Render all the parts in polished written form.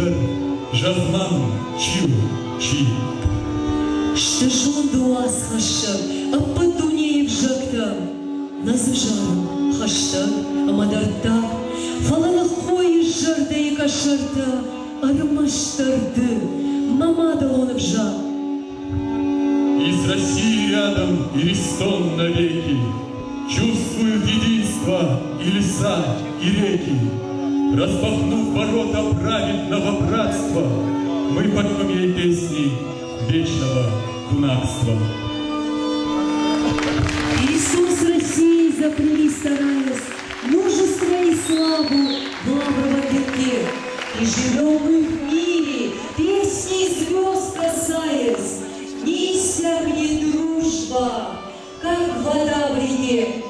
Хуыздӕр, зӕгъ-ма мын, чи у, чи? Сты зонды уацхӕссӕг ӕппӕт дунейы взӕгтӕ. Нӕ дзы зарын хӕстӕг ӕмӕ дӕрддаг, фӕлӕ ныххойы зӕрдӕйы къӕсӕртӕ ӕрмӕстдӕр ды, мӕ мадӕлон ӕвзаг. И с Россией рядом Иристон навеки. Чувствую единство и леса, и реки. Распахнув ворота праведного братства, мы поем ей песни вечного кунакства. Иисус России заплели, стараясь, мужество и славу в лавровом венке. И живем мы в мире, песни звезд касаясь, не иссякнет дружба, как вода в реке.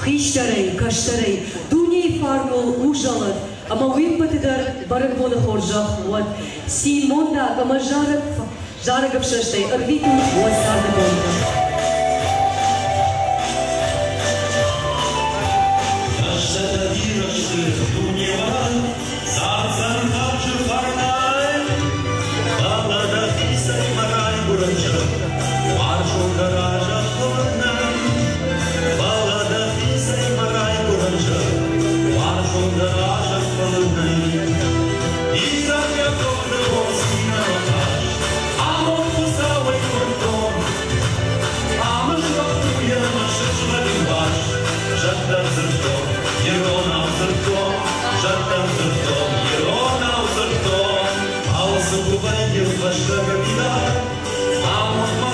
Хистӕрӕй, кӕстӕрӕй, дунейы фарныл узӕлӕд, ӕмӕ уе ппӕты дӕр бӕрӕгбоны хорзӕх уӕд. Цин, мондаг ӕмӕ зарӕг, зарӕг ӕфсӕстӕй ӕрвитут уӕ царды бонтӕ. Бӕстӕтӕ бирӕ сты дунеуӕн, цардзӕн хӕрзы фарнӕй. Фӕлӕ дӕхицӕй мӕ райгуырӕн зӕхх уарзондӕр а зӕххыл нӕй. Фӕлӕ дӕхицӕй мӕ райгуырӕн зӕхх уарзондӕр а зӕххыл нӕй. Ирӕн йӕ доны бон цинӕн хъазт, амонд Хуыцауӕй куырдтон. Ам ысбӕхтуйӕ мӕ сызгъӕрин бас, зӕдтӕн дзырдтон, иронау дзырдтон, зӕдтӕн дзырдтон, иронау дзырдтон. Алцы куы вӕййы фӕстӕгӕ фидар, амонд ма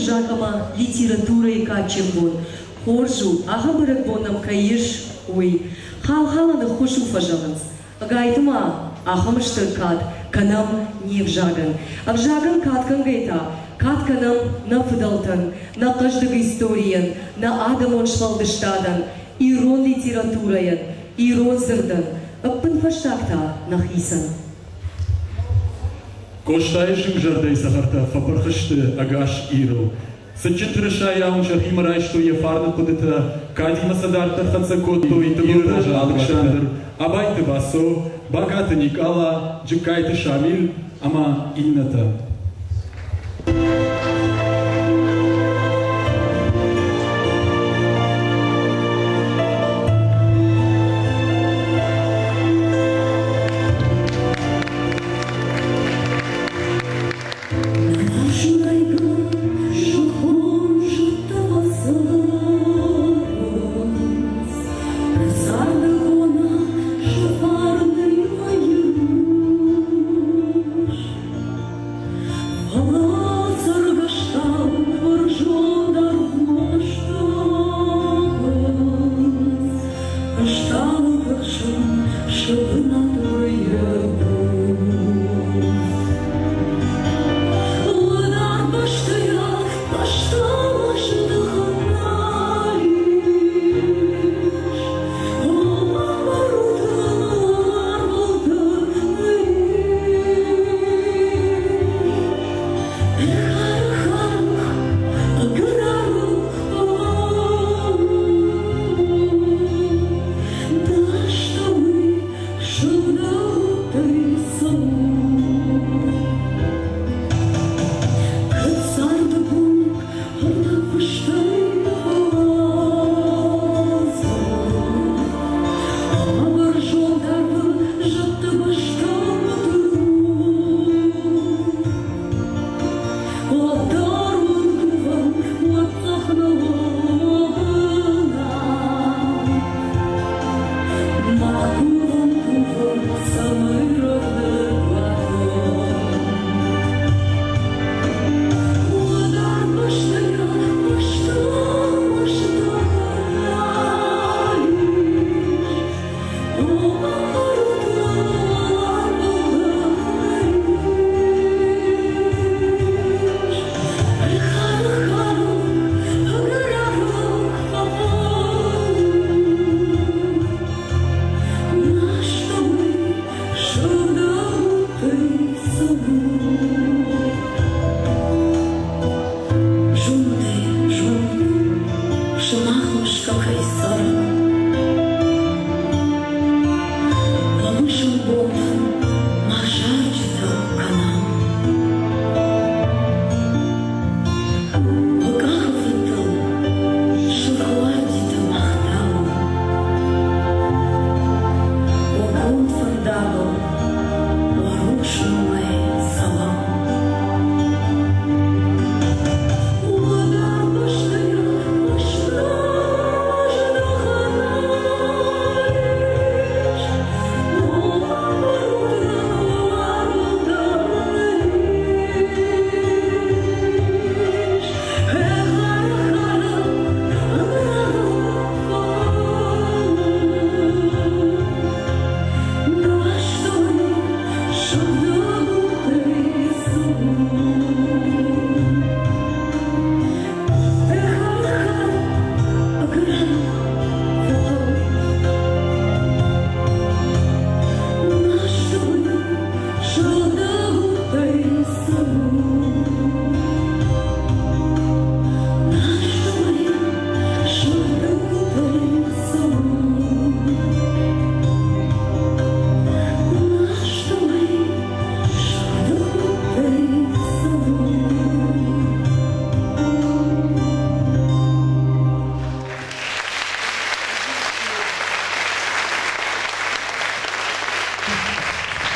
ӕвзаг ӕмӕ литературӕйы кадджын бон. Хорз у, ахӕм бӕрӕгбон нӕм кӕй ис, уый. Хал-халӕн ӕххуыс у фӕзӕгъынц. Ӕгайтма ахӕм стыр кад кӕнӕм не взагӕн. Ӕвзагӕн кад кӕнгӕй та кад кӕнӕм нӕ фыдӕлтӕн, нӕ хъӕздыг историйӕн, нӕ адӕмон сфӕлдыстадӕн, ирон литературӕйӕн, ирон дзырдӕн, ӕппынфӕстаг та нӕхицӕн. Къостайы зынгзӕрдӕйы цӕхӕртӕ фӕпырх сты ӕгас Ирыл. Цытджын тырысайау ын сӕхимӕ райстой йӕ фарны хъуыдытӕ, кадимӕ сӕ дарддӕр хӕццӕ кодтой Иры Алыксандр, Абайты Васо, Багаты Никъала, Джыккайты Шамил ӕмӕ иннӕтӕ.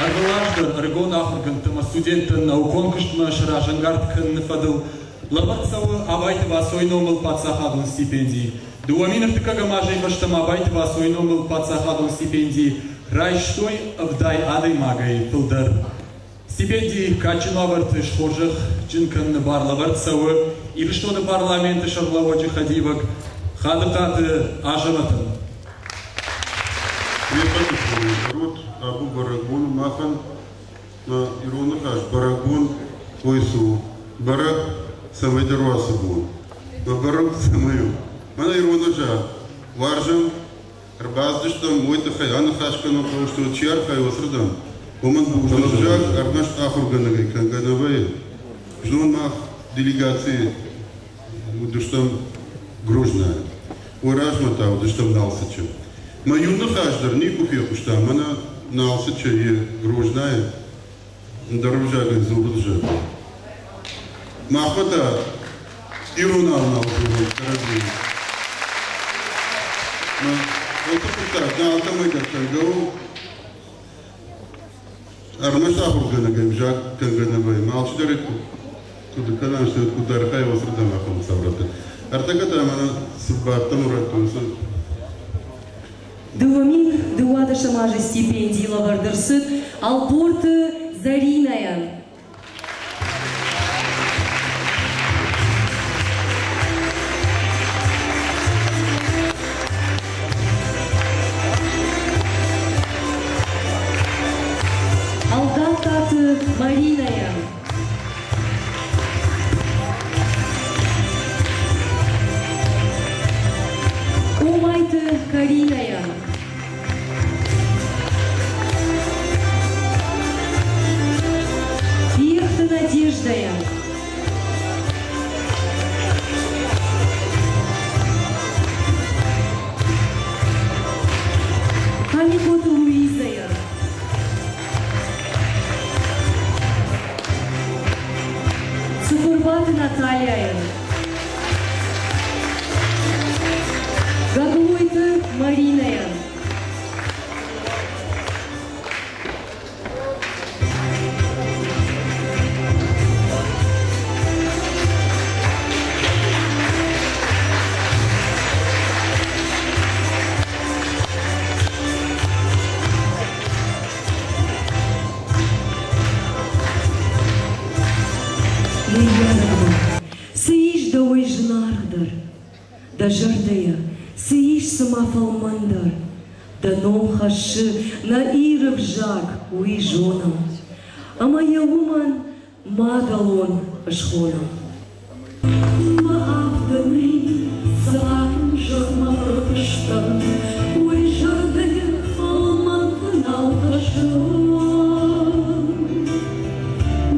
Ӕрвылаз дӕр ӕрыгон ахуыргӕндтӕ ӕмӕ студенттӕн наукон куыстмӕ сразӕнгард кӕныны фӕдыл лӕвӕрд цӕуы Абайты Васойы номыл паддзахадон стипенди. 2003 азӕй фӕстӕмӕ Абайты Васойы номыл паддзахадон стипенди райстой 70 адӕймагӕй фылдӕр. Стипенди кадджын уавӕрты схорзӕхджын кӕныны бар лӕвӕрд цӕуы Ирыстоны Парламенты сӕргълӕууӕджы хӕдивӕг Хадыхъаты Азӕмӕтӕн. Ме ппӕты цуры абон бӕрӕгбон махӕн нӕ ирон ныхас бӕрӕгбон ой цы у? Бӕрӕг цӕмӕйдӕр уа цы бон. Мӕ бӕрӕг цӕмӕй у? Мӕнӕ ирон ӕвзаг уарзӕм, ӕрбацыдыстӕм, уый тыххӕй аныхас кӕнын хъӕуы, что чи архайы уыцырдӕм, уымӕн бузныг ӕвзаг ӕрмӕст ахуыргӕнӕгӕй кӕнгӕ нӕ вӕййы. Знон мах делегацийы уыдыстӕм Грознайы. Уый размӕ та уыдыстӕм Налцыччы. Мӕ иу ныхас дӕр никуы фехъуыстам, мӕнӕ Налцыччы йе Грознайы ӕндӕр ӕвзагӕй дзурын зӕгъгӕ. Махмӕ та иронау нал дзурынц кӕрӕдзийы. Мӕ уыцы хъуыддаг нӕ алкӕмӕй дӕр кӕнгӕ у. Ӕрмӕст ахуыргӕнӕгӕй ӕвзаг кӕнгӕ нӕ вӕййы. Мӕ алчидӕр куыд кӕна, куыд архайа, уыцырдӕм ахӕм цавӕртӕ. Ӕртӕккӕ та мӕнӕ цы бадтӕм урӕдтон, цы 2012 азы стипенди лӕвӕрд ӕрцыд Ӕлборты Зӕринӕйӕн. Ӕлдаттаты Маринӕйӕн. Къомайты Каринӕйӕн. Бирты Надеждӕйӕн. Хамихъоты Луизӕйӕн. Цыхуырбаты Натальяйӕн. Гаглойты Маринӕйӕн. Ныййарӕг мад, цы ис дӕуӕй зынаргъдӕр? Дӕ зӕрдӕйӕ цы ис цыма фӕлмӕндӕр? Дӕ ном хӕссы нӕ Иры взаг, уый зонӕм, Ӕмӕ йӕ уымӕн мадӕлон ысхонӕм. Мӕ авдӕнӕй цӕрӕн зӕхмӕ ӕрхызтӕн, Уый зӕрдӕйы фӕлмӕн нал фӕзын.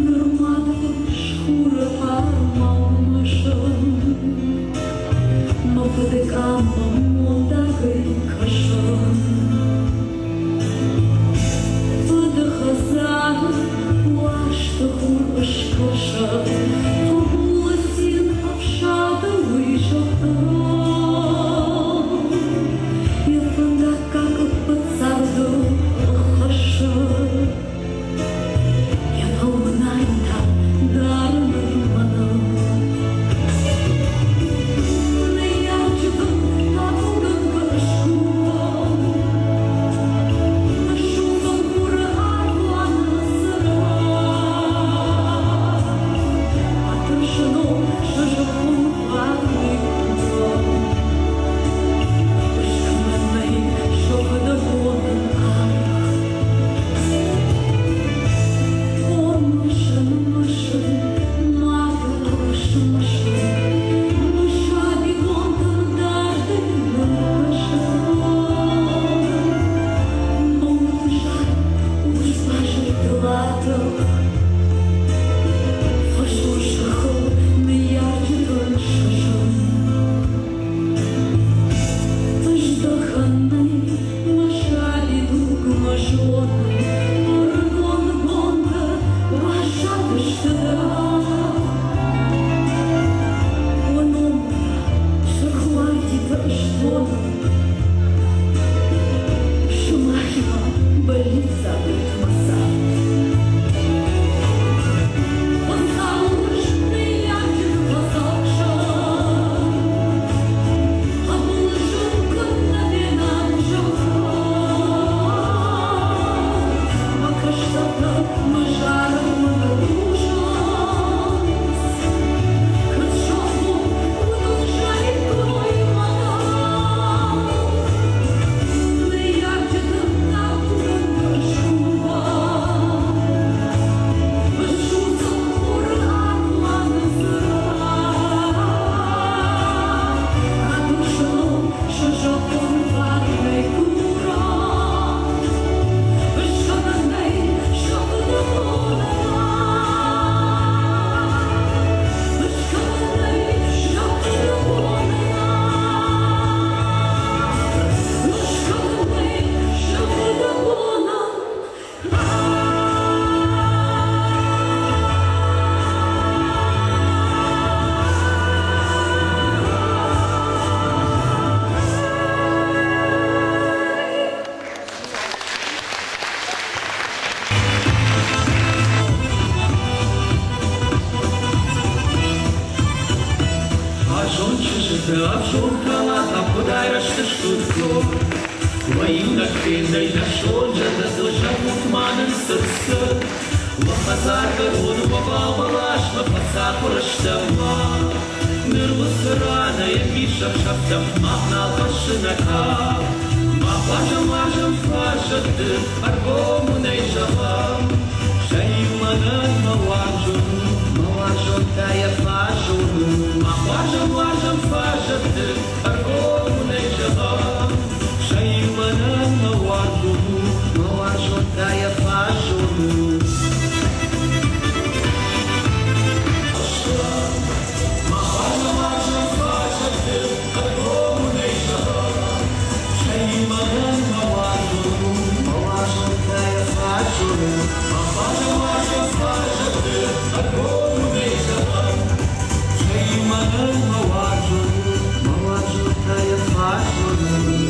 Нырма дын хуры хъармау мысын, Мӕ фыды къаммӕ мондагӕй кӕсын. Фыды хӕдзар уарзты хур ыскӕсы, Хъӕбулы цин ӕфсады уый зӕгъы. Йӕ фӕндаггаг ӕппӕт цардыл ӕххӕссы. Йӕ фӕлмӕнӕй та дары ныр мӕныл. Ныййарджытыл табугӕнгӕ ыскувӕм. Хуркалатӕ куыд айрӕзтыстут, хур? Уӕ иунӕг фендӕй нӕ сонт зӕрдӕтыл зӕгъут ма нын цы рцыд? Уӕ хӕдзаргӕрон уӕ балбӕласмӕ фӕцахуыр стӕм мах. Ныр уыцы ранӕй ӕмбисӕхсӕвтӕм мах нал хӕссы нӕ къах. Мах уарзӕм, уарзӕм фаззӕтты, ӕргом уын ӕй зӕгъӕм. Сӕ иу мӕнӕн мӕ уарзон у, мӕ уарзон та йӕ фаззон у. Мах уарзӕм, уарзӕм фаззӕтты, ӕргом уын ӕй зӕгъӕм. Сӕ иу мӕнӕн мӕ уарзон у, мӕ уарзон та йӕ фаззон у. Мах уарзӕм, уарзӕм фаззӕтты, ӕргом уын ӕй зӕгъӕм. Сӕ иу мӕнӕн мӕ уарзон у, мӕ уарзон та йӕ фаззон у. Мах уарзӕм, уарзӕм фаззӕтты, ӕргом уын ӕй зӕгъӕм. Сӕ иу мӕнӕн мӕ уарзон у, мӕ уарзон та йӕ фаззон у.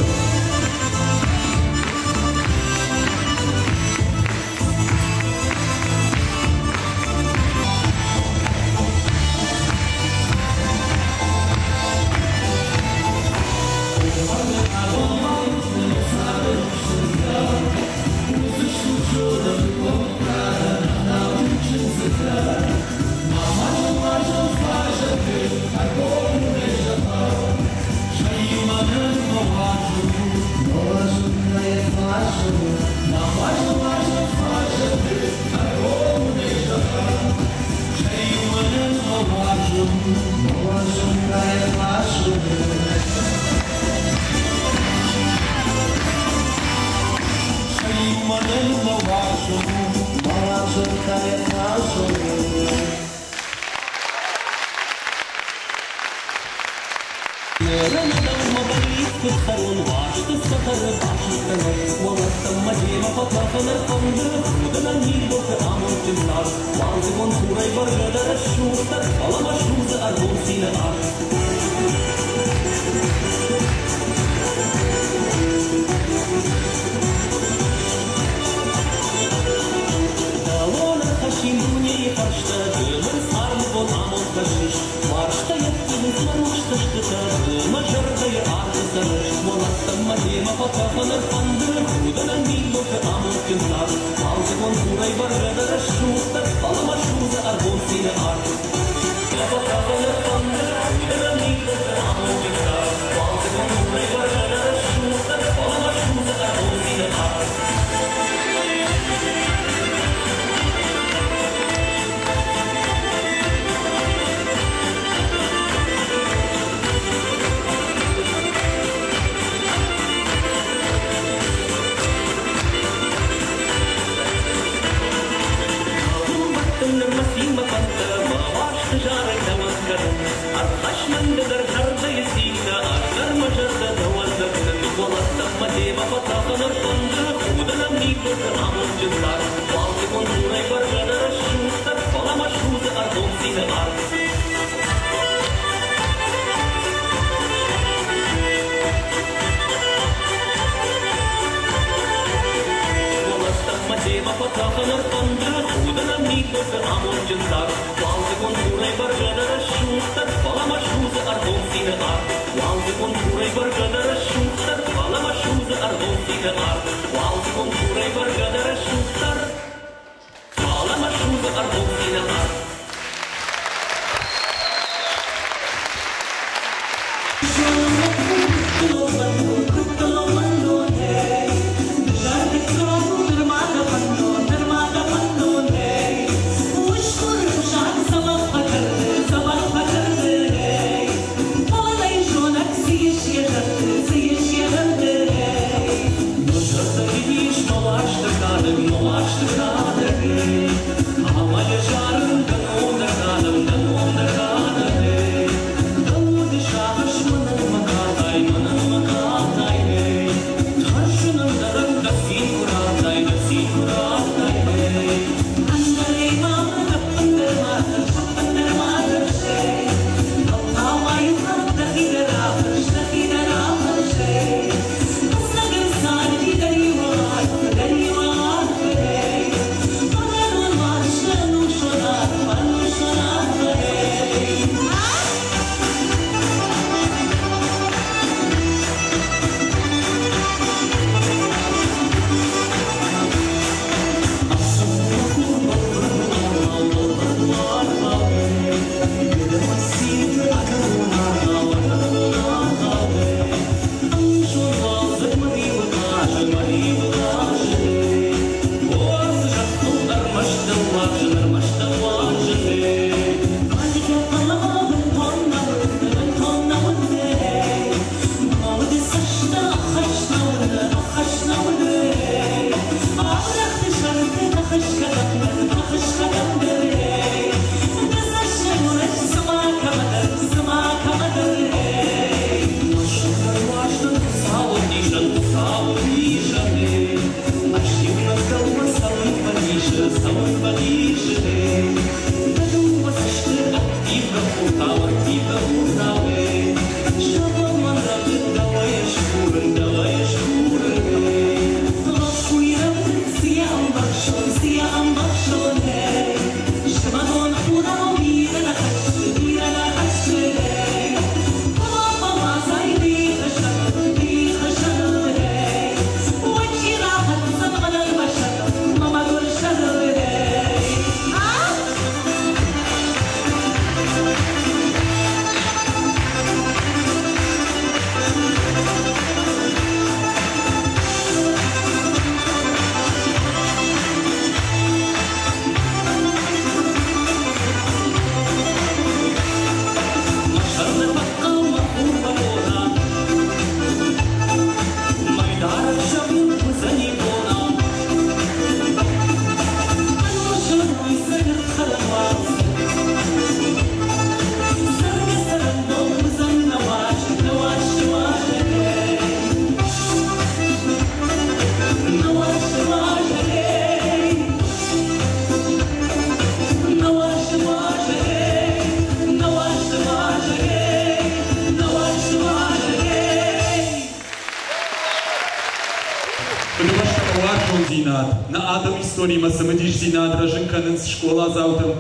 Уарзондзинад, нӕ адӕмы историмӕ цымыдисдзинад рӕзын кӕнынц скъоладзаутӕм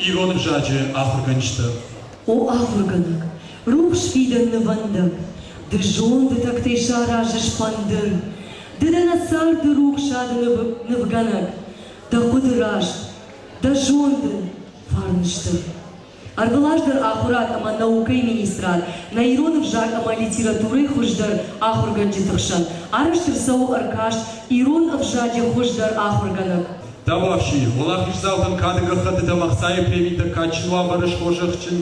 ирон ӕвзаджы ахуыргӕнджытӕ. О ахуыргӕнӕг, рухс фидӕн нывӕндӕг, ды зонды тӕгтӕй саразыс фӕндыр, ды дӕ нӕ царды рухсады нывгӕнӕг, дӕ хъуыды раст, дӕ зонды фарн стыр. Ӕрвылаз дӕр ахуырад ӕмӕ наукӕйы министрад нӕ ирон ӕвзаг ӕмӕ литературӕйы хуыздӕр ахуыргӕнджыты хсӕн арӕзт ӕрцӕуы ӕркаст Ирон ӕвзаджы хуыздӕр ахуыргӕнӕг. Табуафси, уӕлахиздзаутӕн кады гӕххӕттытӕ ӕмӕ ӕхцайы премитӕ кадджын уавӕры схорзӕхджын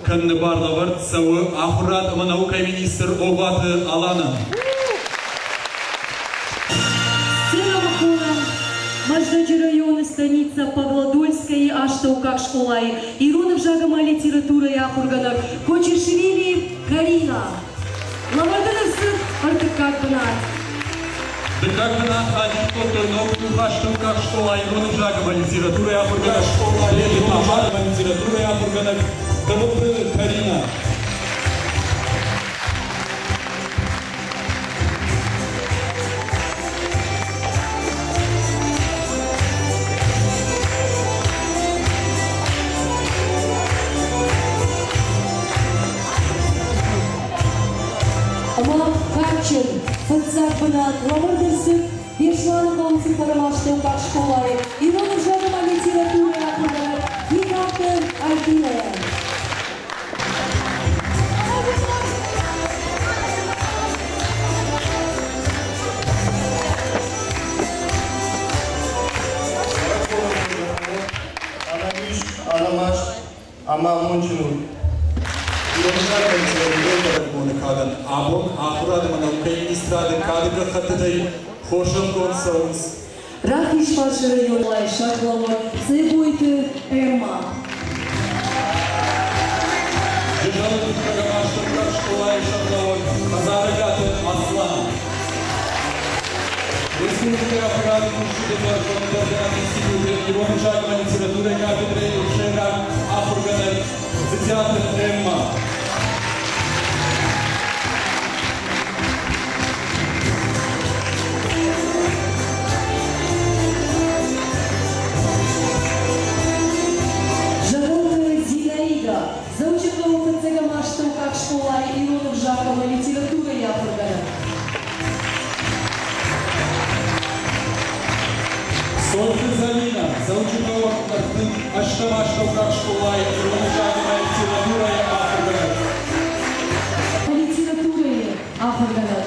кӕныны бар лӕвӕрд цӕуы ахуырад ӕмӕ наукӕйы министр Огъуаты Аланӕн. Сценӕмӕ хонӕм Мӕздӕджы районы станицӕ Павлодольскӕйы астӕуккаг скъолайы ирон ӕвзаг ӕмӕ литературӕйы ахуыргӕнӕг Кочишвили Карина. Лӕвӕрд ын ӕрцыд ӕртыккаг бынат. Дыккаг бынат адих кодтой ног астӕуккаг скъолайы ирон ӕвзаг ӕмӕ литературӕйы ахуыргӕнӕг Плеты Тамар ӕмӕ литературӕйы ахуыргӕнӕг Тыбылты Карина. Ӕмӕ кадджын фыццаг бынат лӕвӕрд ӕрцыд Беслӕны хъӕуы цыппӕрӕм астӕуккаг скъолайы ирон ӕвзаг ӕмӕ литературӕйы ахуыргӕнӕг Битарты Альбинӕйӕн. Ӕнӕниз, ӕнӕмаст ӕмӕ амондджын ут. Бӕрӕгбоны кадӕн абон ахуырад ӕмӕ наукӕйы министрады кады гӕххӕттытӕй хорзӕхгонд цӕуынц Рахизфарсы районы сӕргълӕууӕг Цӕбойты Эмма. Джызӕлы дыккӕгӕм астӕуккаг скъолайы сӕргълӕууӕг Хӕдзарӕгаты Аслан. Республикӕйы ахуырады кусджыты бӕрзонддӕргӕнӕн институты ирон ӕвзаг ӕмӕ литературӕйы кафедрӕйы сӕйраг ахуыргӕнӕг Дзытиаты Эмма. Зӕгъоты Зинаида, Дзӕуджыхъӕуы фыццӕгӕм астӕуккаг скъолайы ирон ӕвзаг ӕмӕ литературӕйы ахуыргӕнӕг. Цоты Залина, Дзӕуджыхъӕуы 38 астӕуккаг скъолайы ирон ӕвзаг ӕмӕ литературӕйы ахуыргӕнӕг. Литературӕйы ахуыргӕнӕг.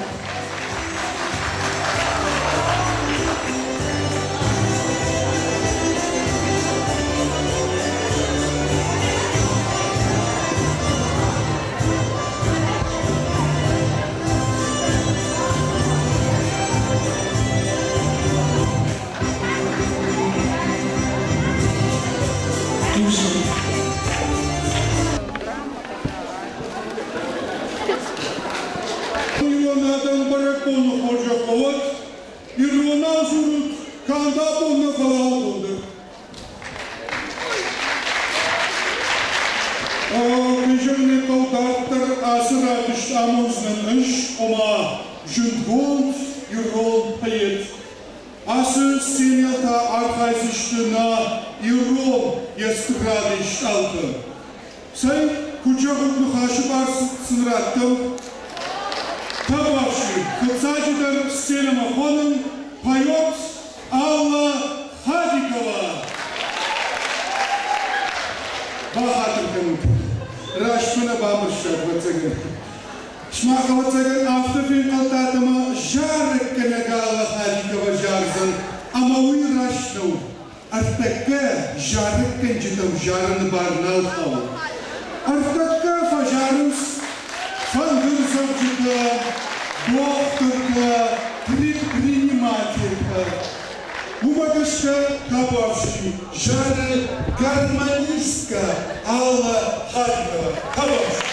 Ирон адӕм бӕрӕгбоны хорзӕх уӕд, иронау дзурут канд абон нӕ, фӕлӕ абон дӕр. Кӕй зӕгъын ӕй хъӕуы, дарддӕр ацы равдыст амондзынӕн ӕз. ис, ома, зындгонд ирон поэт. Ацы сценӕйыл та архайдзысты нӕ ирон эстрадӕйы стъалытӕ. Цӕй, куыд зӕгъут, ныхасы бар сын раттӕм? Табуафси, фыццаджыдӕр сценӕмӕ хонын поет Алла Хадикова! Бахатыр кӕнут, раст мӕ нӕ бамбӕрстат, ӕвӕццӕгӕн. Сымах, ӕвӕццӕгӕн, афтӕ фенхъӕлдтат, ӕмӕ зарӕггӕнӕг Алла Хадикова зардзӕн, ӕмӕ уый раст нӕу. Ӕртӕккӕ зарӕггӕнджытӕм зарыны бар нал хауы. Ӕртӕккӕ фӕзарынц фӕндырдзӕгъдджытӕ, дохтыртӕ, предпринимательтӕ. Уымӕ гӕсгӕ табуафси зары гармонисткӕ Алла Харькова. Табуафси!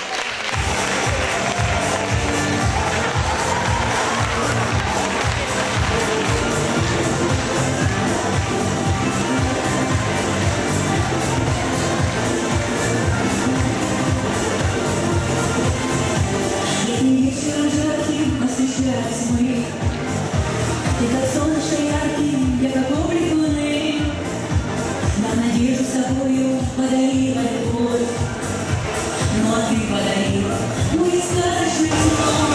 Летний вечер жаркий освещает тьмы. Ты как солнышко яркий, я как облик луны. Нам надежду с тобою подарила любовь. Ну а ты подарила мой сказочный сон.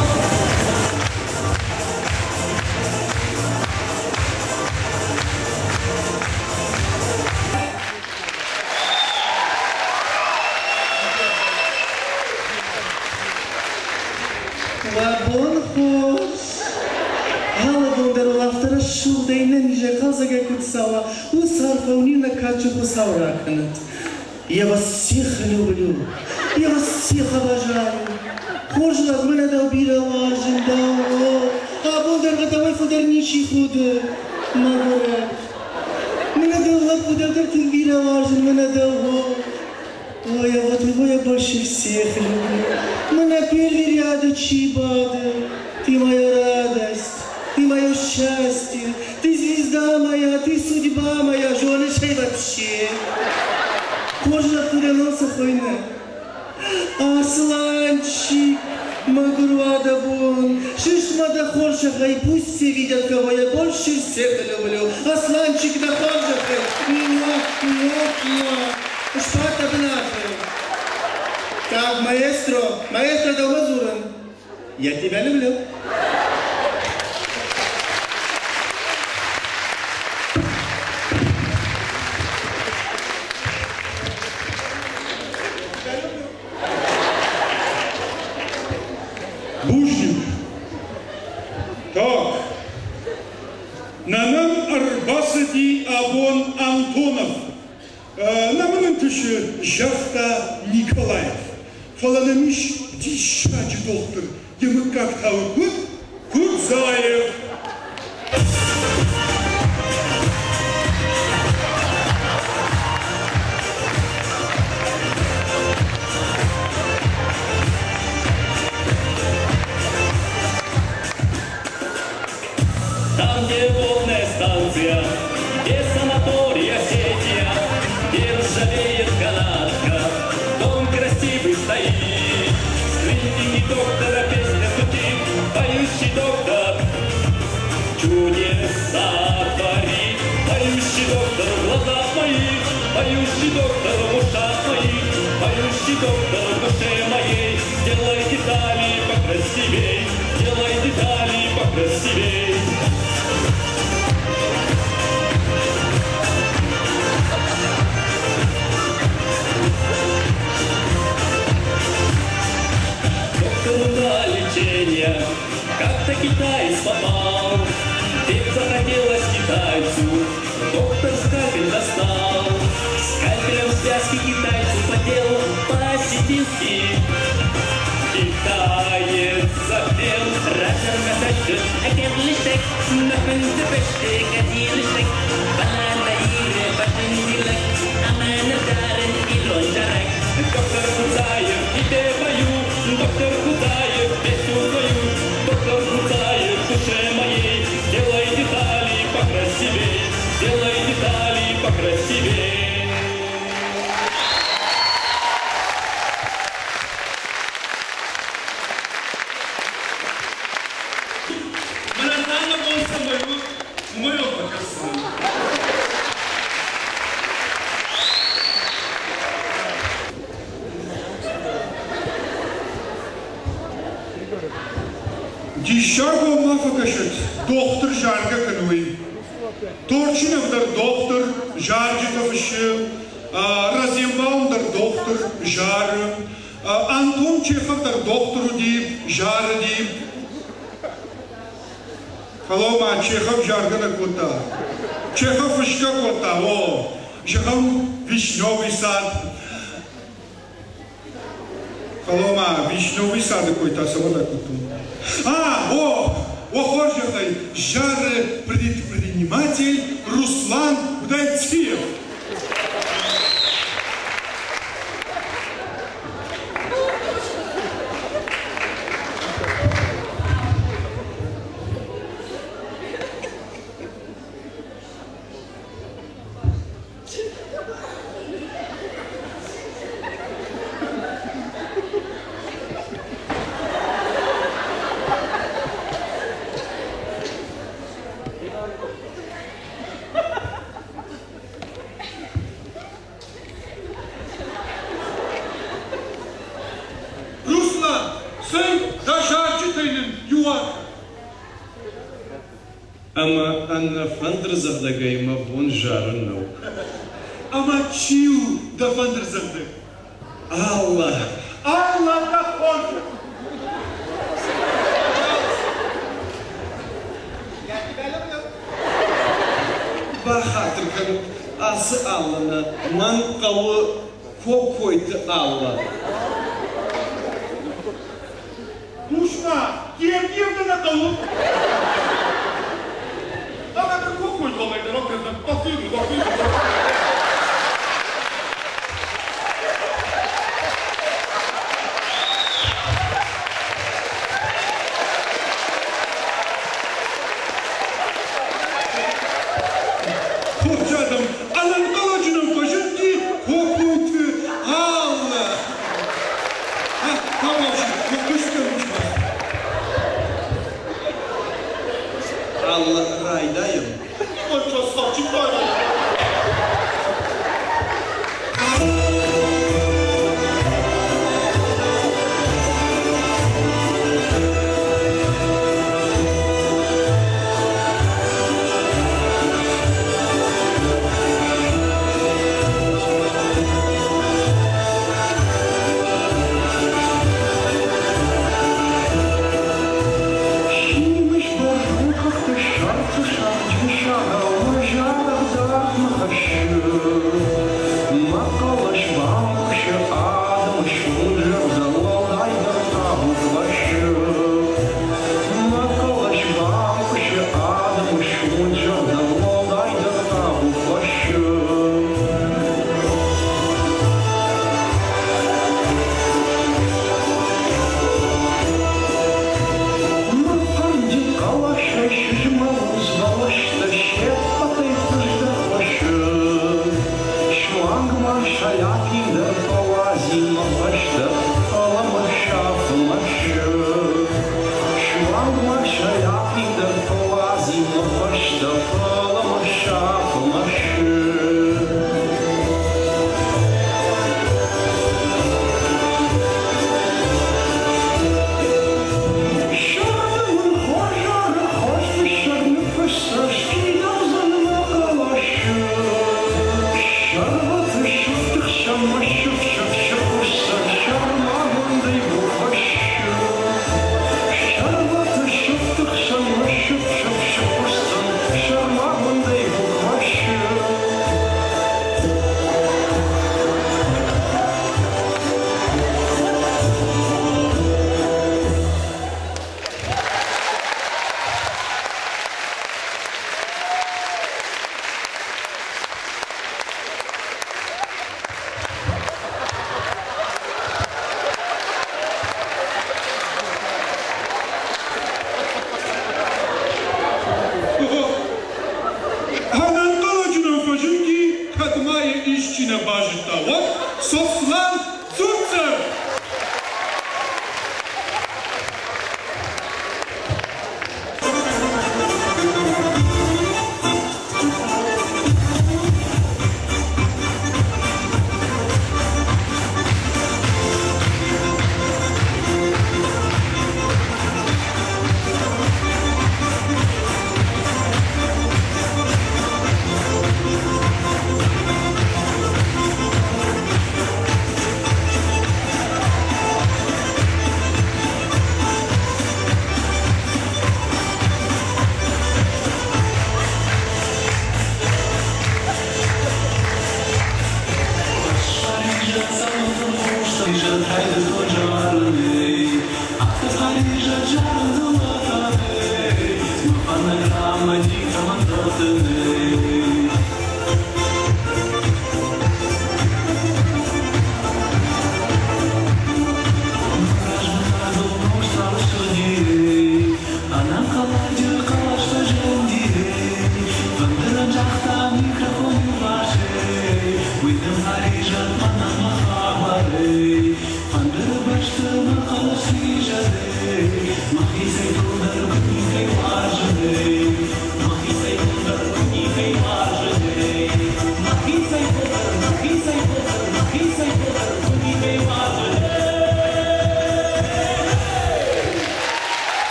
Уӕ бон хорз! Алы бон дӕр уыл афтӕ рӕсугъдӕй нӕ низӕй хъӕлдзӕгӕй куыд цӕуа, уыцы арфӕ уын иунӕг кадджын Хуыцау ракӕнӕд. Я вас всех люблю, я вас всех обожаю. Хорз лӕг, мӕнӕ дӕу бирӕ уарзын, дӕу, о, абон дӕр дӕуӕй фылдӕр ничи худы, мӕгуырӕг. Мӕнӕ дӕу лӕппу дӕу дӕр тынг бирӕ уарзын, мӕнӕ дӕу, о. Ой, а вот его я больше всех люблю. Мӕнӕ первый ряда чи бады. Ты моя радость, ты мое счастье, ты звезда моя, ты судьба моя, зоныс ӕй вообще. Хорз лӕппу дӕ ном цы хуыйны? Асланчик, мӕгуыр уӕдӕ бон, сыст ма дӕ хорзӕхӕй, пусть все видят, кого я больше всех люблю. Асланчик, дӕ хорзӕхӕй, муа, муа, муа. Сбад дӕ бынаты. Так, маэстро, маэстро дӕумӕ дзурын. Я тебя люблю. Бузныг. Так, нӕ нӕм ӕрбацыди абон Антонов. Нӕ мын ӕнтысы, загъта Николаев. Фӕлӕ нӕм ис диссаджы дохтыр, йӕ мыггаг та у куыд? Кудзаев. Там, где водная станция, где санаторий Осетия, где ржавеет канатка, дом красивый стоит. С клиники доктора песня звучит, поющий доктор чудеса творит. Поющий доктор в глазах моих, поющий доктор в ушах моих, поющий доктор в душе моей. Делай детали покрасивей, делай детали покрасивей. Доктору на лечение как-то китаец попал. Петь захотелось китайцу, доктор скальпель достал. Скальпелем связки китайцу поделал по-осетински. Китаец запел, Доктор Кудзаев, тебе пою, доктор Кудзаев, песню свою, доктор Кудзаев, в душе моей, делай детали покрасивей, делай детали покрасивей. Уымӕ йӕм фӕкӕсдзынӕн. Диссаг уӕм ма фӕкӕсӕд, дохтыр заргӕ кӕны, уый. Торчынов дӕр дохтыр, зарджытӕ фыссы, Розенбаум дӕр дохтыр, зары, Антон Чехов дӕр дохтыр уыди, зарыди. Фӕлӕ ма Чехов заргӕ нӕ кодта. Чехов фысгӕ кодта, о, зӕгъӕм, Вишневый сад. Фӕлӕ ма Вишневый сады кой та цӕуыл ракодтон? А, о, о хорзӕхӕй, зары предприниматель Руслан Удальцев. Руслан, цӕй, дӕ зарджытӕй нын иу акӕн. Ӕмӕ ӕнӕ фӕндырдзӕгъдӕгӕй мӕ бон зарын нӕу. Ӕмӕ чи у дӕ фӕндырдзӕгъдӕг? Алла! Алла дӕ хорз! Бахатыр кӕнут, ацы Алла нӕ, мӕн хъӕуы Кокойты Алла. Хъус-ма, Гергиев дӕ нӕ хъӕуы? Ӕмӕ ныр Кокойты Аллайы дӕр акӕндзӕн. Бахъуыды, бахъуыды. Хорз адӕм, ӕнӕнхъӕлӕджы нӕм фӕзынди Кокойты Аллӕ. Алла райдайӕм.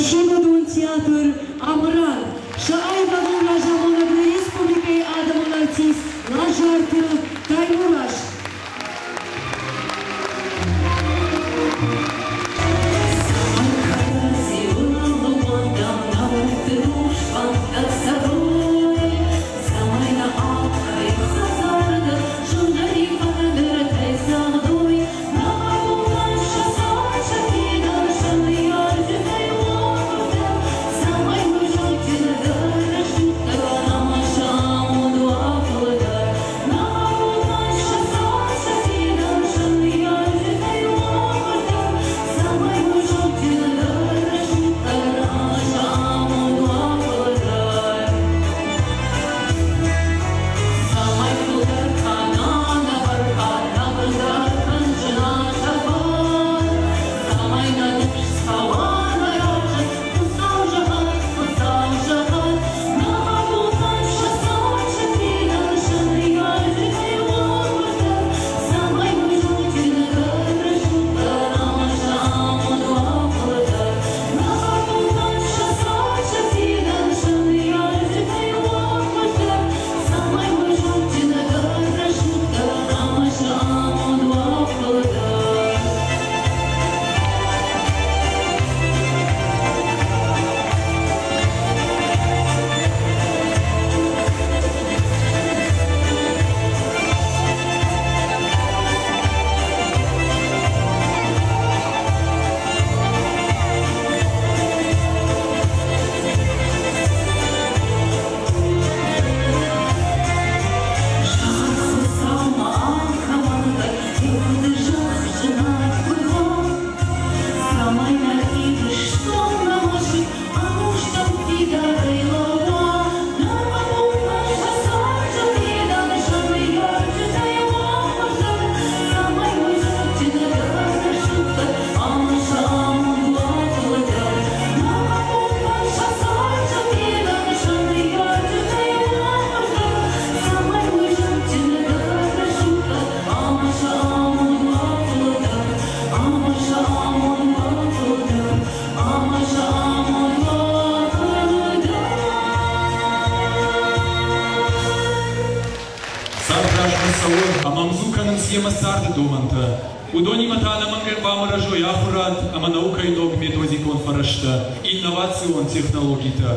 Фӕсивӕдон театр Амыран, сӕ аивадон разамонӕг нӕ республикӕйы адӕмон артист Лазарты Таймураз. Цард размӕ цӕуы ӕмӕ ӕмдзу кӕнынц йемӕ царды домӕнтӕ. Уыдонимӕ та ӕнӕмӕнгӕй хъуамӕ рӕзой ахуырад ӕмӕ наукӕйы ног методикон фӕрӕзтӕ, инновацион технологитӕ.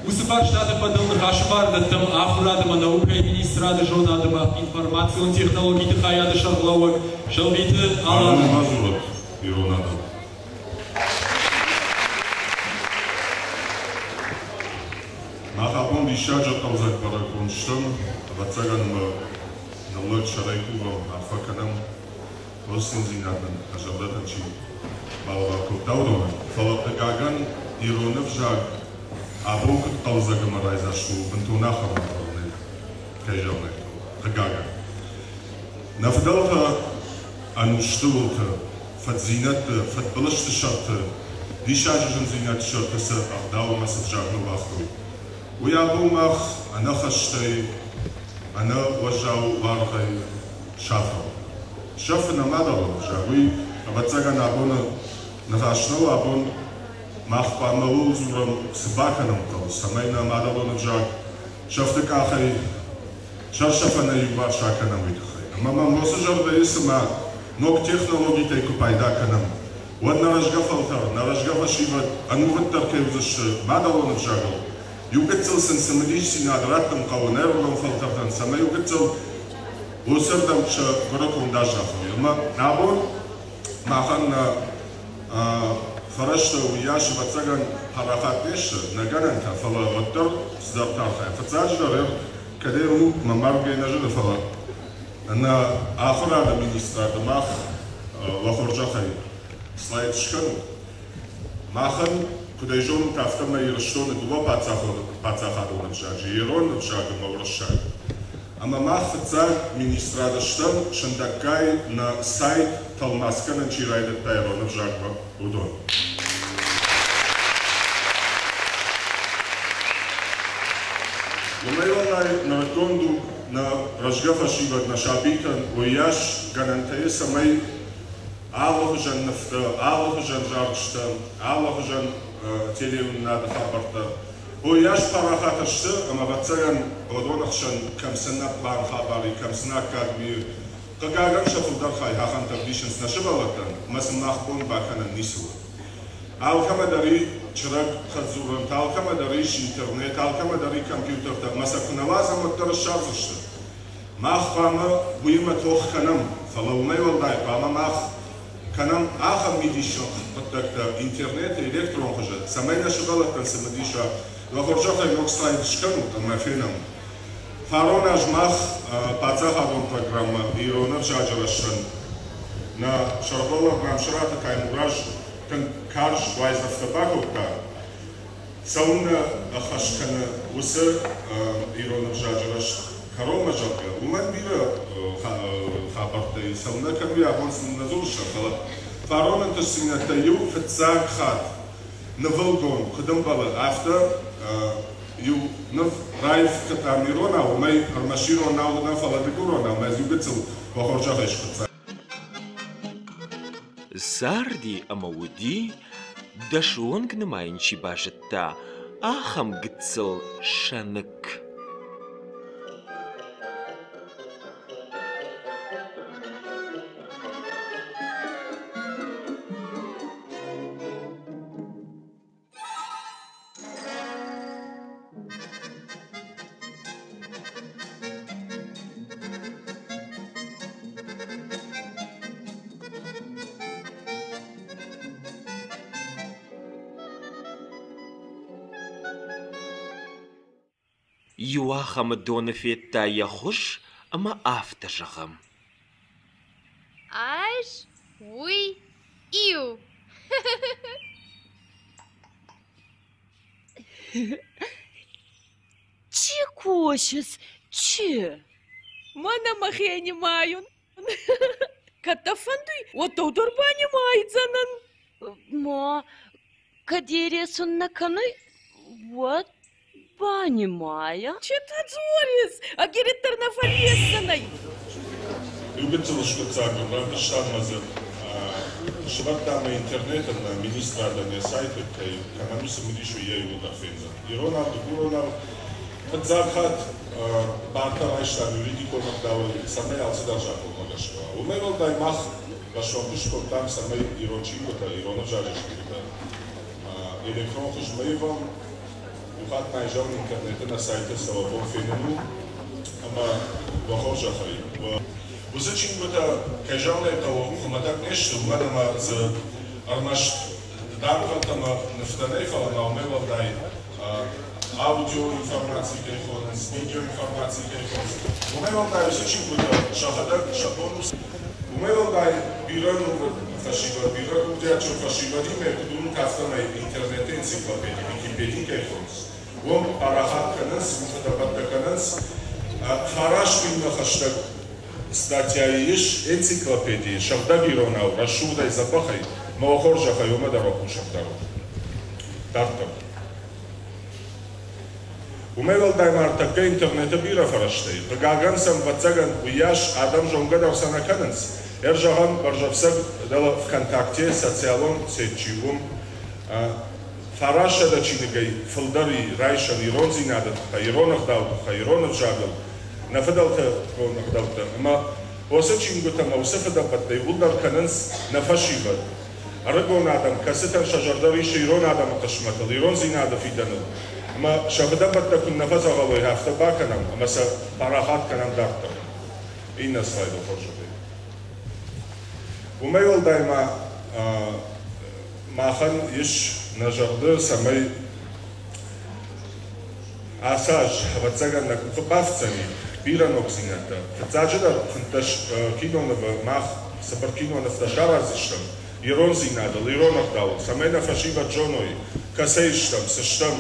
Уыцы фарстаты фӕдыл ныхасы бар дӕттӕм ахуырад ӕмӕ наукӕйы министрады зонад ӕмӕ информацион технологиты хайады сӕргълӕууӕг Сӕлбиты Аланӕн. Ма дзурӕд ирон адӕм. Мах абон диссаджы хъӕлдзӕг бӕрӕгбон стӕм, ӕвӕццӕгӕн ӕмӕ ныллӕг сӕрӕй кувӕм, арфӕ кӕнӕм, уыцы циндзинад нын нӕ зӕрдӕтӕн чи балӕвар кодта, уыдонӕн. Фӕлӕ, хъыгагӕн, ирон ӕвзаг абон куыд хъӕлдзӕг ӕмӕ райдзаст у, бынтон ахӕм уавӕры нӕй, кӕй зӕгъын ӕй хъӕуы, хъыгагӕн. Нӕ фыдӕлтӕ ӕнусты уылты фыддзинӕдты, фыдбылызты сӕрты, диссаджы зындзинӕдты сӕрты цы ӕгъдау ӕмӕ цы взаг ныууагътой, уый абон мах ӕнӕхӕстӕй, ӕнӕ уӕззау уаргъӕй сафӕм. Сӕфы нӕ мадӕлон ӕвзаг, уый, ӕвӕццӕгӕн, абоны ныхас нӕу, абон мах хъуамӕ ууыл дзурӕм, цы бакӕнын хъӕуы, цӕмӕй нӕ мадӕлон ӕвзаг сӕфты къахӕй сӕрсӕфӕнӕй иуварс акӕнӕм, уый тыххӕй. Ӕмӕ мӕм уыцы зӕрдӕйы цыма ног технологитӕй куы пайда кӕнӕм, уӕд нӕ рӕзгӕ фӕлтӕр, нӕ рӕзгӕ фӕсивӕд ӕнувыддӕр кӕй уыдзысты мадӕлон ӕвзагыл, Иу гыццыл сын цымыдисдзинад раттын хъӕуы нӕ ӕрыгон фӕлтӕртӕн, цӕмӕй иу гыццыл уыцырдӕм сӕ гуырыконд аздахой. Ӕмӕ абон махӕн нӕ фӕрӕзтӕ уыйас, ӕвӕццӕгӕн, парахат не сты, нӕ гӕнӕнтӕ, фӕлӕ уӕддӕр цыдӕртӕ архайӕм. Фыццаджыдӕр, кӕдӕй у, мӕ маргӕй нӕ зыны, фӕлӕ нӕ ахуырады министрады мах уӕ хорзӕхӕй слайд скӕнут. Махӕн, куыд ӕй зонут, афтӕмӕй Ирыстоны дыууӕ паддзахадон ӕвзаджы, ирон ӕвзаг ӕмӕ уырыссаг. Ӕмӕ мах фыццаг министрады стӕм, сындӕггай нӕ сайт тӕлмац кӕнын чи райдыдта ирон ӕвзагмӕ, уыдон. Уымӕй уӕлдай нырыккон дуг нӕ рӕзгӕ фӕсивӕд, нӕ сабитӕн уыйас гӕнӕнтӕ и, цӕмӕй алыхуызӕн нывтӕ, алыхуызӕн зарджытӕ, алыхуызӕн телеуынынады хабӕрттӕ. Уыйас парахат сты, ӕмӕ, ӕвӕццӕгӕн, уыдон ӕхсӕн кӕм цы нӕ план хабар и, кӕм цы нӕ аккаг ми, хъыгагӕн, сӕ фылдӕр хай ахӕмтӕ ӕвдисынц нӕ сывӕллӕттӕн, ӕмӕ сын мах бон бакӕнӕн ницы у. Алкӕмӕ дӕр и чырӕг хӕддзурӕнтӕ, алкӕмӕ дӕр ис интернет, алкӕмӕ дӕр и компьютертӕ, ӕмӕ сӕ куы нӕ уадзӕм, уӕддӕр ссардзысты. Мах хъуамӕ уыимӕ тох кӕнӕм, фӕлӕ уымӕй уӕлдай хъуамӕ мах кӕнӕм ахӕм мидисджын хъуыддӕгтӕ интернеты, электрон хуызы, цӕмӕй нӕ сывӕллӕттӕн цымыдис уа. Уӕ хорзӕхӕй ног слайд скӕнут ӕмӕ фенӕм. Фарон аз мах паддзахадон программӕ Ирон ӕвзаджы рӕзтӕн нӕ сӕргълӕууӕг Мамсыраты Таймураз тынг карз уайдзӕфтӕ бакодта. Цӕуылнӕ ӕххӕст кӕны уыцы ирон ӕвзаджы рӕзт кӕронмӕ, зӕгъгӕ, уымӕн бирӕ хабӕрттӕ и, цӕуылнӕ кӕны, абон сын нӕ дзурыс, фӕлӕ фарон ӕнтыстдзинӕдтӕ иу фыццаг хатт нывылгонд, куыд ӕмбӕлы, афтӕ иу ныв раивтытӕм иронау, уымӕй ӕрмӕст иронау нӕ, фӕлӕ дыгуронау, мӕ иу гыццыл уӕ хорзӕхӕй скъуыддзаг. Царди ӕмӕ уыди, дӕсы онг нымайын чи базыдта, ахӕм гыццыл сӕныкк. Иуахӕмы доны федта йӕ хуыз ӕмӕ афтӕ зӕгъы: Ӕз уый иу. Чи косыс, чи? Мӕнӕ мӕхе нимайун. Кӕд дӕ фӕндуй, уӕд дӕу дӕр банимайдзӕнӕн. Ма кӕд ересун нӕ кӕнуй, уӕд банимайа. Че ты дзорис? Ӕгириддӕр нӕ фӕллесдзӕнӕй. Иу гыццыл скъуыддзаг равдыстам ма дзы сывӕрдтам интернетӕн министрадӕн йӕ сайты, кӕй кӕмӕн у цымыдис, уый йӕ иууылдӕр фендзӕн. Иронау, дыгуронау фыццаг хатт бартӕ райстам юридикон ӕгъдауӕй, цӕмӕй алцыдӕр закъонмӕ гӕсгӕ уа. Уымӕй уӕлдай мах бӕстон куыст кодтам, цӕмӕй ирон чингуытӕ, ирон ӕвзаджы чингуытӕ электрон хуызмӕ ивӕм. Иу хатт ма изӕрон интернеты нӕ сайты сӕ бон фенын у, ӕмӕ уӕ хорзӕхӕй, уыцы чингуытӕ, кӕй зӕгъын ӕй хъӕуы, хуымӕтӕг не сты, уымӕн ӕмӕ дзы ӕрмӕст дамгъӕтӕ ӕмӕ нывтӕ нӕй, фӕлӕ ма уымӕй уӕлдай аудиоинформаци кӕй хонынц, видеоинформаци кӕй хонынц, уымӕй уӕлдай уыцы чингуытӕ сӕхӕдӕг сӕ бон у. Уымӕй уӕлдай бирӕ ног фӕсивӕд, бирӕ курдиатджын фӕсивӕдимӕ куыд уынут, афтӕмӕй интернеты энциклопеди, Википеди кӕй хонынц, уым парахат кӕнынц, уым фыдӕбӕттӕ кӕнынц. Фараст минмӕ хӕстӕг статьяйы ис энциклопедийы сыгъдӕг иронау, рӕсугъдӕй, дзӕбӕхӕй, мӕ уӕ хорзӕхӕй уымӕ дӕр уӕ хъус ӕрдарут. Дарддӕр. Уымӕй уӕлдай ма ӕртӕккӕ интернеты бирӕ фӕрӕзтӕ и. Хъыгагӕн сӕм, ӕвӕццӕгӕн, уыйас адӕм зонгӕ дӕр сӕ нӕ кӕнынц. Ӕрзӕгъӕм, бӕрзӕфцӕг дӕлӕ ВКонтакте социалон сеть чи у, уым фарастсӕдӕ чиныгӕй фылдӕр и райсӕн ирондзинады тыххӕй, ирон ӕгъдауы тыххӕй, ирон ӕвзагыл, нӕ фыдӕлты ӕгъдӕуттӕ. Ӕмӕ уыцы чингуытӕ ӕмӕ уыцы фыдӕбӕттӕ иууылдӕр кӕнынц нӕ фӕсивӕд. Ӕрыгон адӕм, кӕцытӕн сӕ зӕрдӕ рисы ирон адӕмы хъысмӕтыл, ирондзинады фидӕныл. Ӕмӕ сӕ фыдӕбӕттӕ куыннӕ фӕдзӕгъӕл уой, афтӕ бакӕнӕм ӕмӕ сӕ парахат кӕнӕм дарддӕр. Иннӕ слайдыл хорзӕхӕй. Уымӕй уӕлдай ма махӕн ис нӕ зӕрды, цӕмӕй ацы аз, ӕвӕццӕгӕн, нӕ къухы бафтдзӕни бирӕ ногдзинӕдтӕ. Фыццаджыдӕр 15 кинонывы мах цыбыр кинонывтӕ сараздзыстӕм ирондзинадыл, ирон ӕгъдауыл, цӕмӕй нӕ фӕсивӕд зоной, кӕцӕй стӕм, цы стӕм,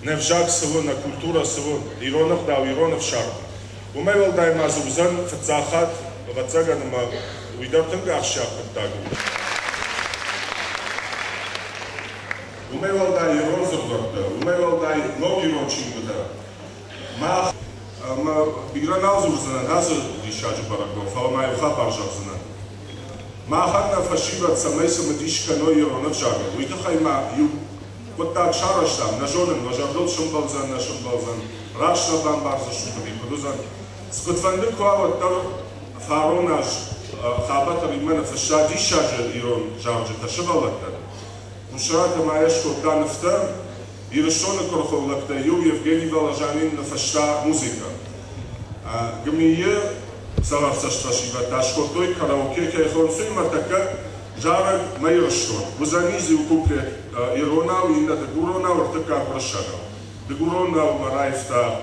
не взаг цы у, нӕ культурӕ цы у, ирон ӕгъдау, ирон ӕфсарм. Уымӕй уӕлдай ма дзы уыдзӕн фыццаг хатт, ӕвӕццӕгӕн, ӕмӕ уый дӕр тынг ахсджиаг хъуыддаг у. Уымӕй уӕлдай ирон дзырдуӕттӕ, уымӕй уӕлдай ног ирон чингуытӕ. Мах ӕмӕ бирӕ нал дзурдзынӕн ацы диссаджы бӕрӕгбон, фӕлӕ ма иу хабар зӕгъдзынӕн. Махӕн нӕ фӕсивӕд цӕмӕй цымыдис кӕной ирон ӕвзагыл, уый тыххӕй ма иу хъуыддаг сарӕзтам, нӕ зонын, уӕ зӕрдыл сӕмбӕлдзӕн, нӕ сӕмбӕлдзӕн, раст нӕ бамбардзыстут ӕви куыд уыдзӕн. Куыдфӕнды куы уа, уӕддӕр фарон аз Хабӕты Риммӕ ныффыста диссаджы ирон зарджытӕ сывӕллӕттӕн. Мусраты Майя скодта нывтӕ, Ирыстоны куырыхон лӕгтӕй иу Евгений Воложанин ныффыста музыкӕ. ГМИ-йы цӕвӕрцӕст фӕсивӕд та скодтой караоке кӕй хонынц, уый тӕккӕ зарӕг Мӕ Ирыстон. Уыдзӕни дзы иу куплет иронау, иннӕ дыгуронау, ӕртыккаг уырыссагау. Дыгуронау ма раивта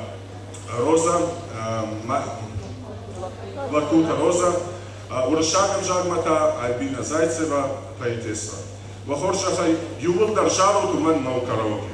Роза, Лакута Роза, уырыссаг ӕвзагмӕ та Альбина Зайцева, поэтесса. Уӕ хорзӕхӕй, иууылдӕр зарут, уымӕн нӕу караоке.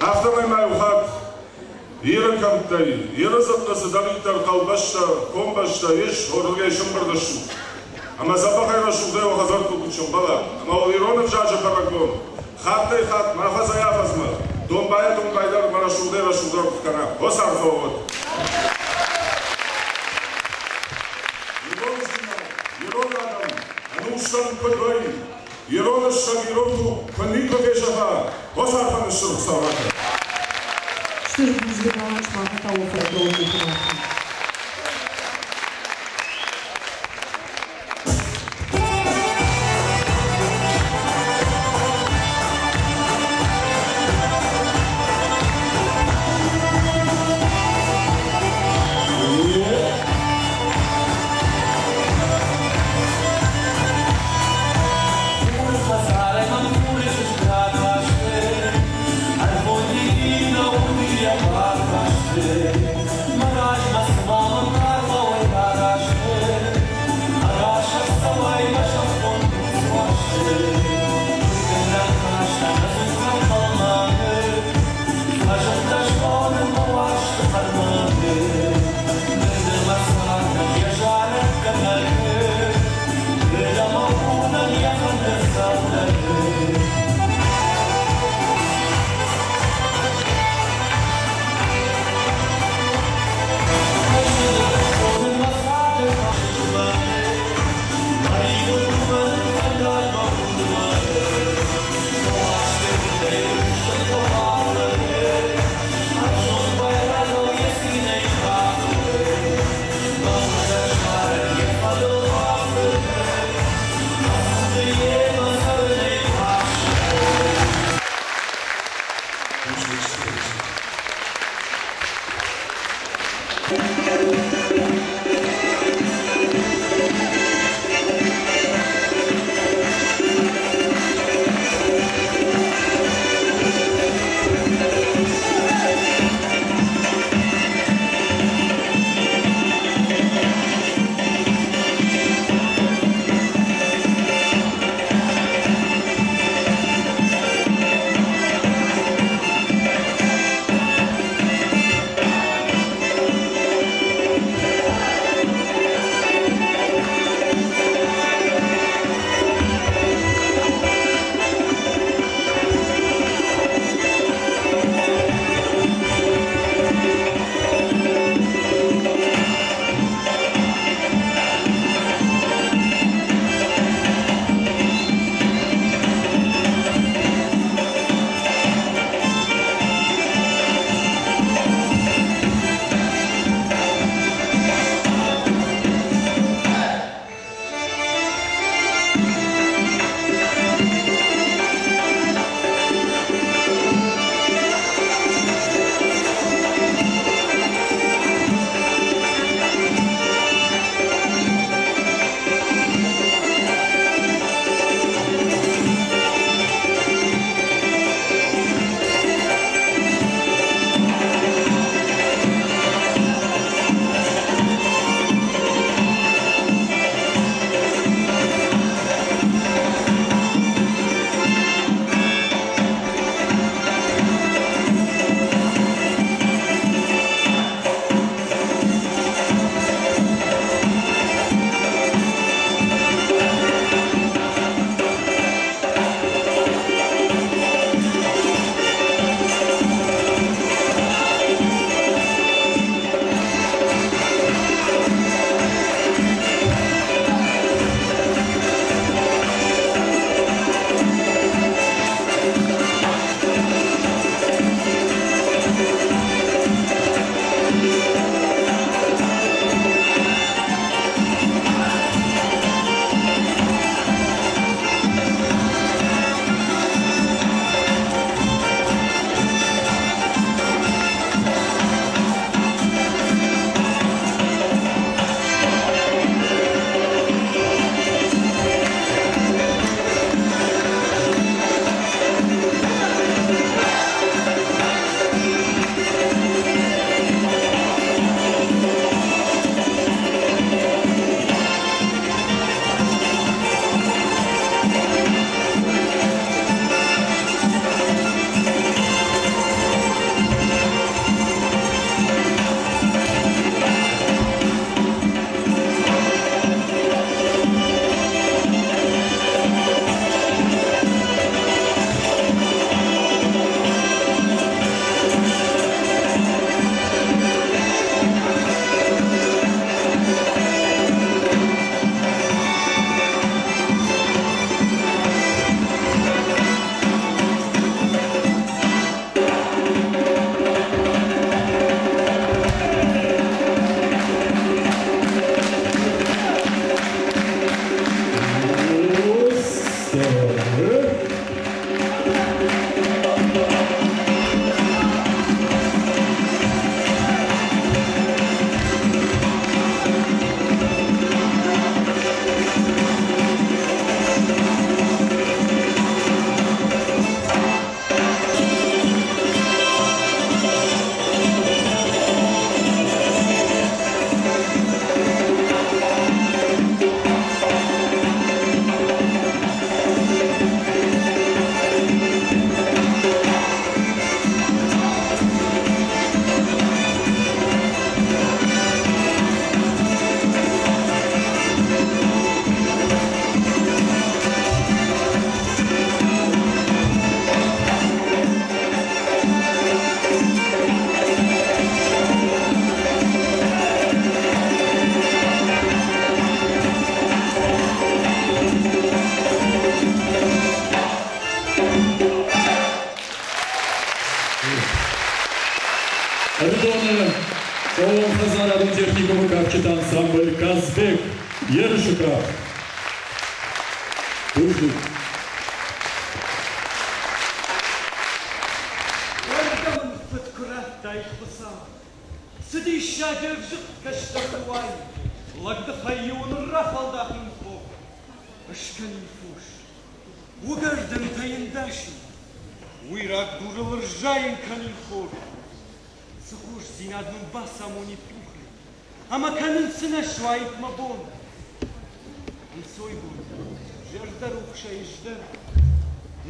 Афтӕмӕй ма иу хатт Иры кӕмттӕй, Иры дзыхъхъы цыдӕриддӕр хъӕубӕстӕ, комбӕстӕ ис, уырдыгӕй сӕмбырд стут. Ӕмӕ дзӕбӕхӕй рӕсугъдӕй уӕ хӕдзӕрттыл куыд сӕмбӕла, ӕмӕ уыл ирон ӕвзаджы бӕрӕгбон хаттӕй-хатт ма афӕдзӕй-афӕдзмӕ домбайӕ-домбайдӕр ӕмӕ рӕсугъдӕй-рӕсугъддӕр куыд кӕна, уӕ арфӕ уӕд! Ирондзинад, ирон адӕм ӕнустӕм куыд уой, ирон ӕссӕг ирон туг куы никуы фесӕфа, уӕ арфӕ ныссырх Хуыцау ракӕнӕд! Стыр бузныг сымахӕн та уӕ фӕдыл къухы. Мараж Ӕрыдоны хъӕууонхӕдзарадон техникумы кафджыты ансамбль «Казбек» ерысы кафт. Бузныг. Уӕргӕ мын фыд куы радтай, Хуыцау! Цы диссаджы ӕвзыгъд кӕстӕр куы уай! Лӕгдыхӕй-иу ын рафӕлдахин хох, ыскӕнин фос. Уыгӕрдӕнтӕ йын дасин, уираг дурыл ӕрзайын кӕнин хор. Цы хорздзинад мын бацамонид къухӕй, ӕмӕ кӕнын цы нӕ суаид мӕ бон. Ӕнцойбон, зӕрдӕрухсӕй ыздӕн,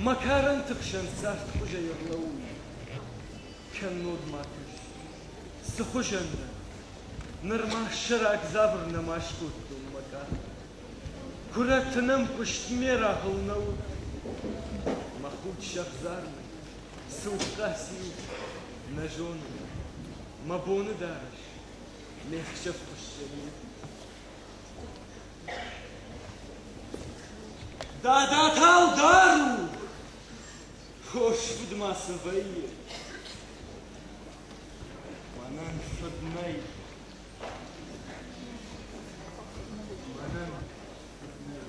мӕ карӕнты хсӕн цардхуызӕй ӕрлӕууин. Кӕннод ма кӕс, цы хуызӕн дӕн, нырма сӕрак дзабыр нӕма скодтон мӕ къах. Куырӕтты нӕм куыст ме рагъыл нӕ уыд. Мӕ худ сӕгъдзармӕй, цухъхъа циу, нӕ зонын. Мӕ боны дарӕс, ме хсӕв хуыссӕн Дада та ӕлдар у! Хорз фыд ма цы вӕййы? Мӕнӕн фыд нӕй. Мӕнӕн фыд нӕй.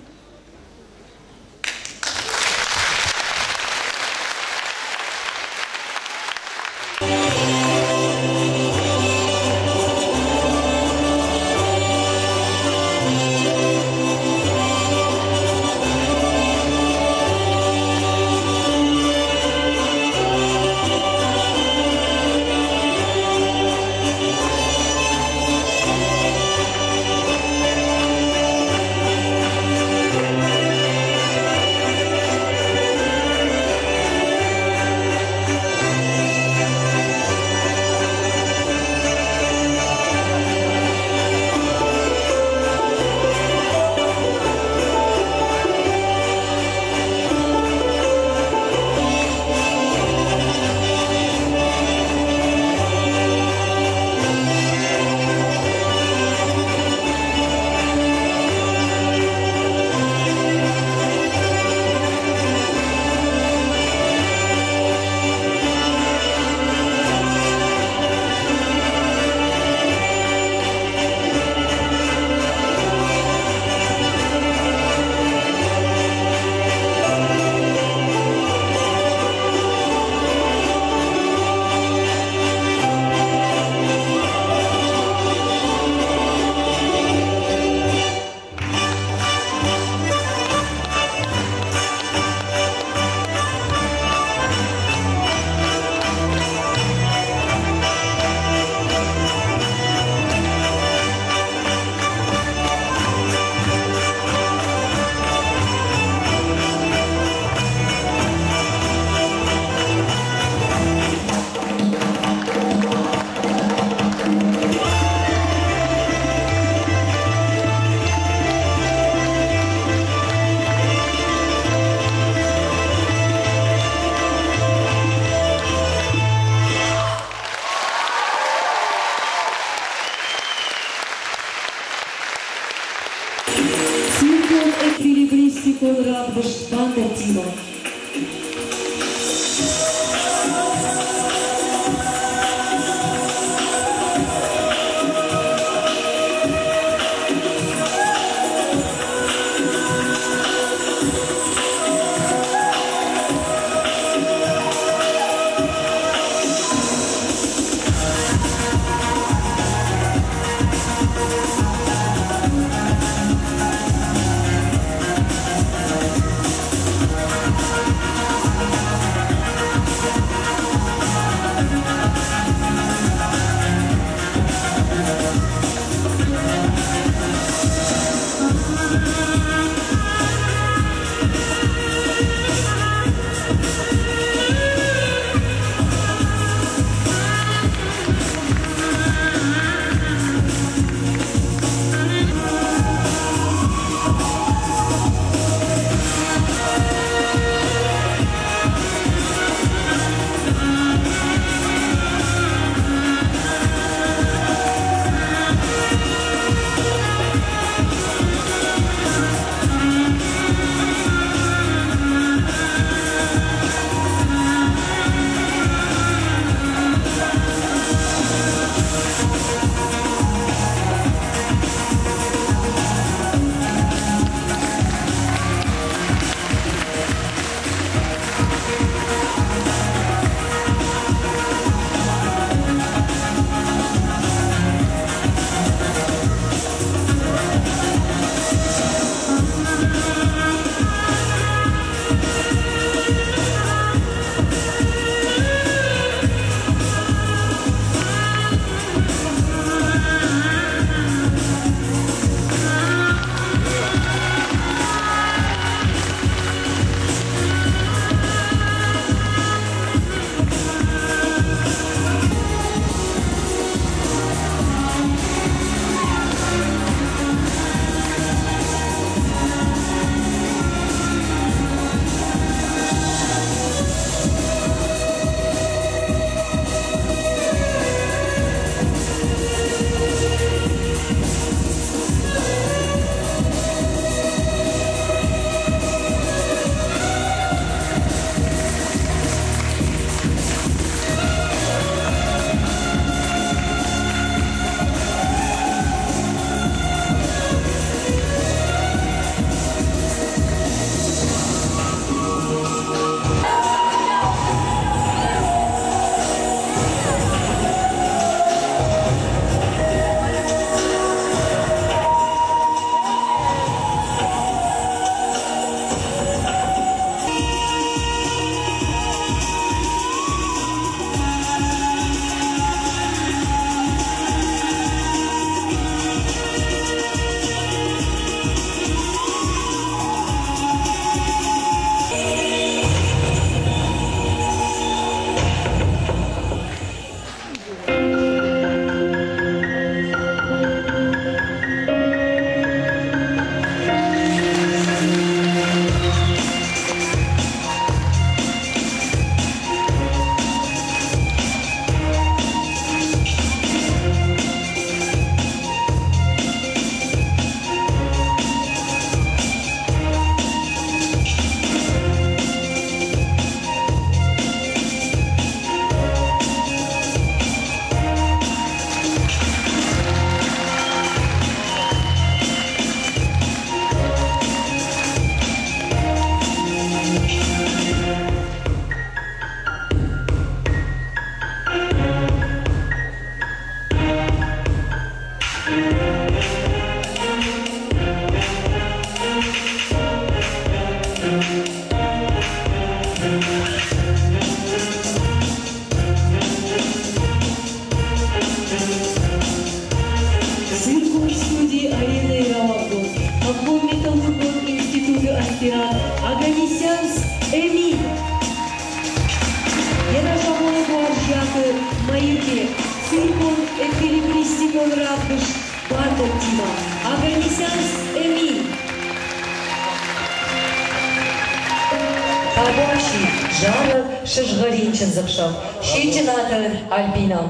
Абон сси зарӕг Сызгъӕрин чындзӕхсӕв. Сечъынаты Альбинӕ.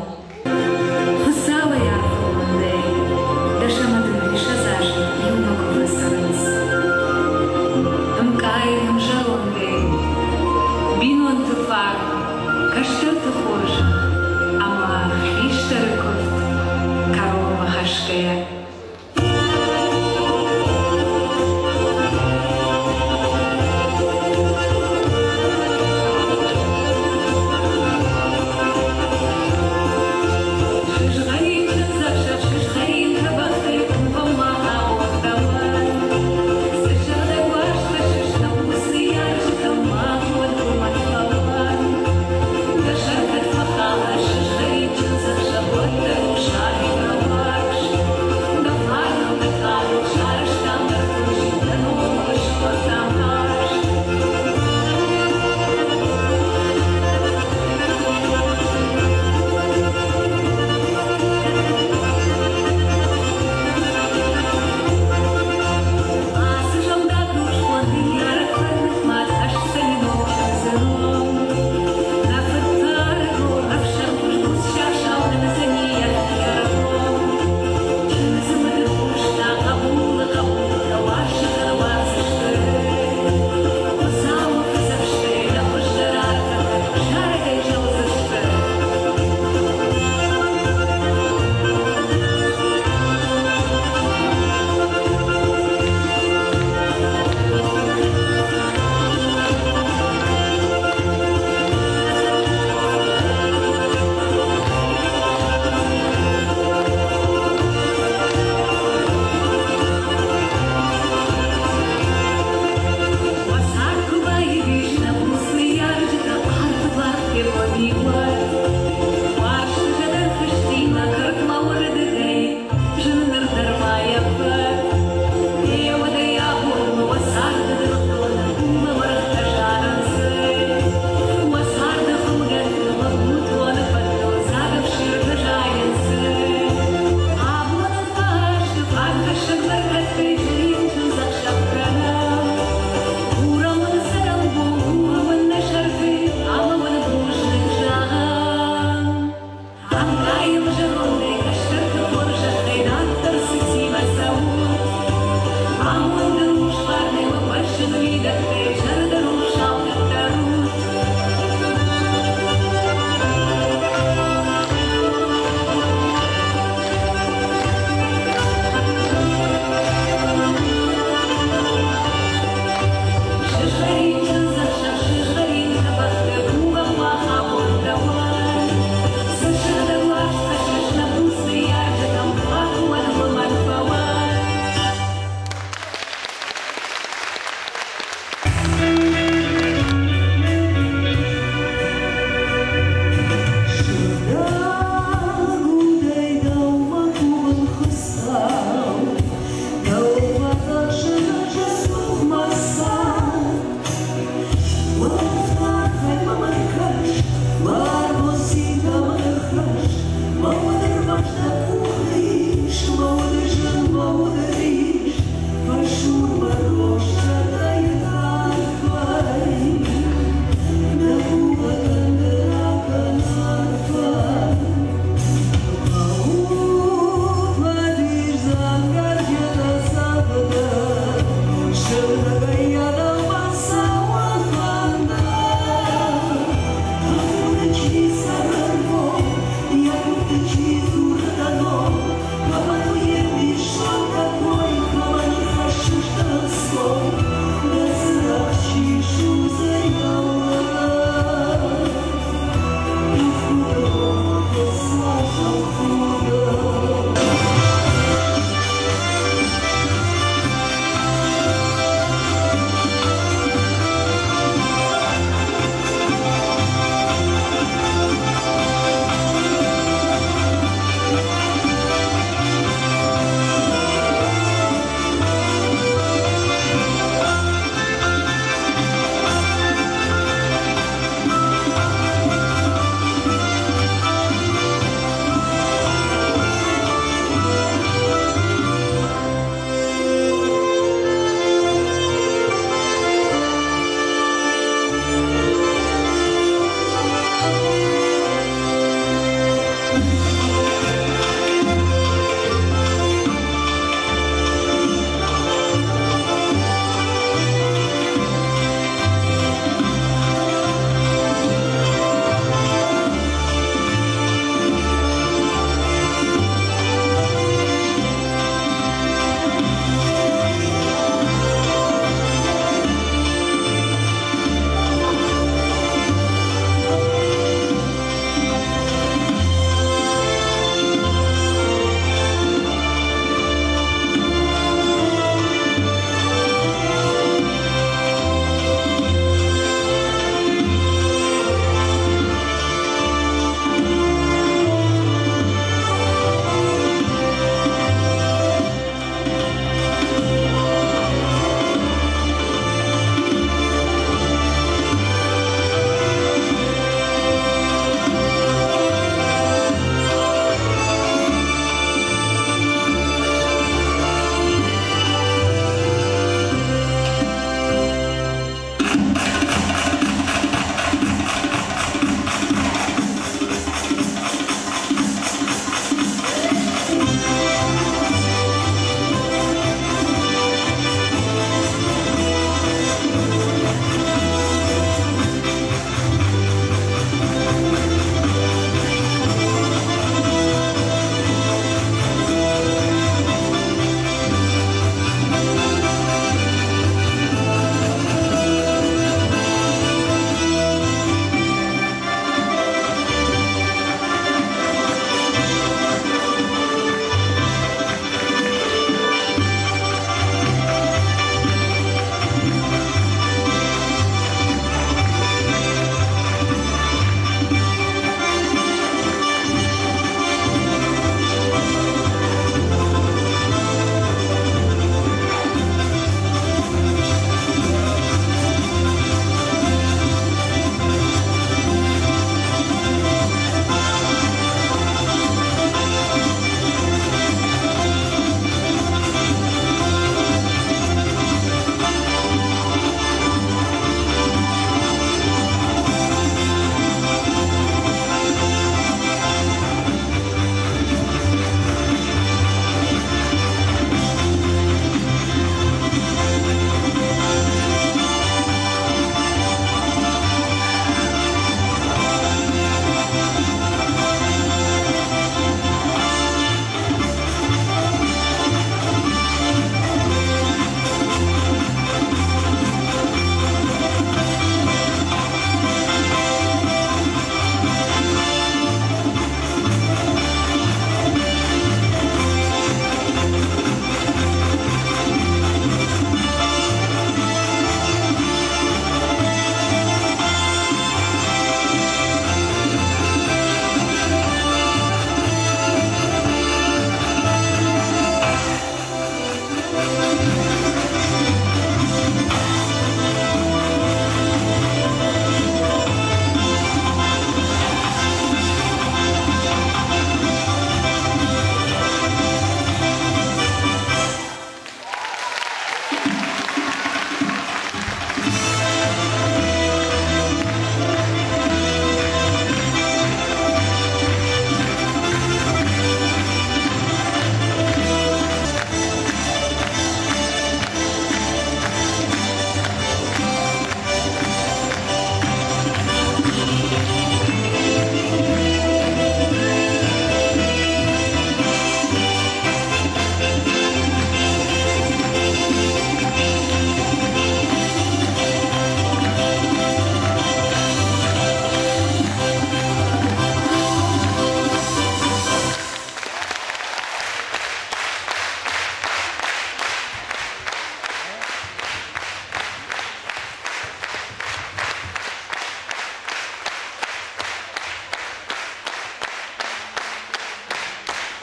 Хуыцауӕй арфӕгондӕй дӕс ӕмӕ дыууиссӕдз азы иумӕ куы фӕцӕрынц. Ӕмкъай ӕмзӕрондӕй, бинонты фарн, кӕстӕрты хорз ӕмӕ хистӕры куывд кӕронмӕ хӕсгӕйӕ.